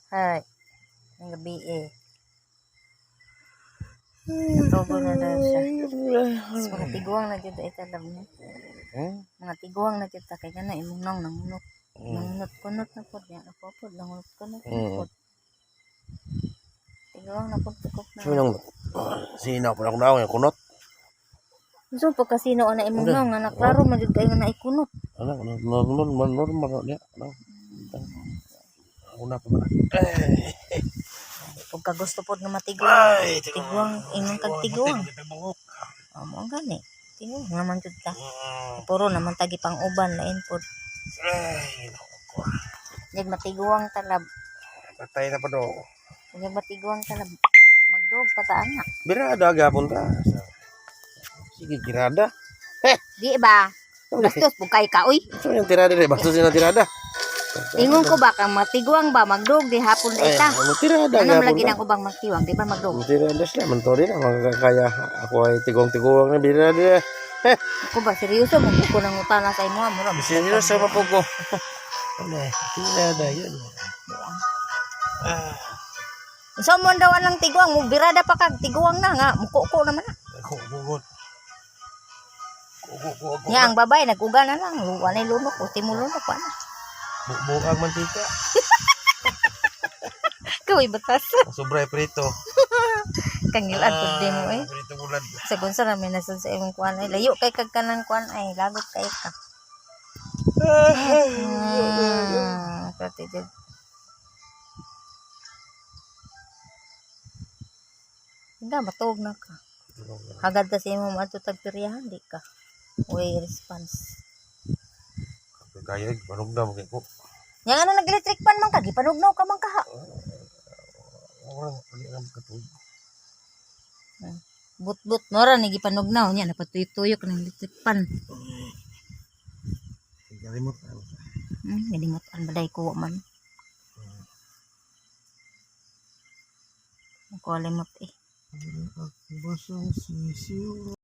Hay. Ang gabi eh. Katugo na daw siya. Tapos mga tiguang na dito ay talab niya. Hmm? Mga tiguang na dito kay gana imong nang nangunot. Nangunot kunot na pod niya. Ako pod nangunot kunot na pod. Tiguang na pod tukop na. Sino sino pa akong naong kunot? So pagkasino na imong nang nga naklaro man jud kay nga naikunot. Ano, normal normal normal niya. Ano? Ako na pa ba? Eh, Pagka gusto pod nga matiguang. Ay, Tiguang ingon kag tiguang. Oh, mo gani. Tiguang naman jud ka. Puro naman tagi pang uban lain pod. Ay, naku. Yag matiguang talab. Patay na pa do. Yag matiguang talab. Magdog pataan na. Birada gapon ta. Sige, tirada. Di ba? Bastos pug kay ka oy. So yung tirada rin, bastos yung tirada. Ingon ko ba kang matiguang ba magdog di hapon Ay, ita. mo tirada Ano gapon lagi ta. nang ubang magtiwang di ba magdog? Tirada sila, man to rin. Kaya ako ay tigong-tigong na birada. Ako ba seryoso mo ko nang utana sa imo mo ra. Seryoso pa po ko. Ano eh, tirada yun. Ah, Unsa mo daw anang tiguang mo birada pa kag tiguang na nga mukuko naman na. ako, bugot. Kuko, kuko, Nya ang babae naguga na lang walay lunok ultimo lunok pa na. Bukang mantika. Kaway batas. Ang sobra ay prito. Kangilad pud di mo eh. Prito bulad. Sa gunsa ra may nasad sa imong kuan ay layo kay kag kanang kuan ay lagot kay ka. Pati jud. Hindi, matuog na ka. Hagad kasi mo maadto tag piryahan di ka. Way response. Kaya, panog na mo ko. Yang ano nag-electric pan man ka, gipanugnaw ka man kaha. Wala, wala na magkatuig. But-but mo ra ni gipanugnaw niya napatuyo-tuyok ng electric pan. Kalimot. Galimutan ba day ko man. Ako limot eh. Basang sisiw.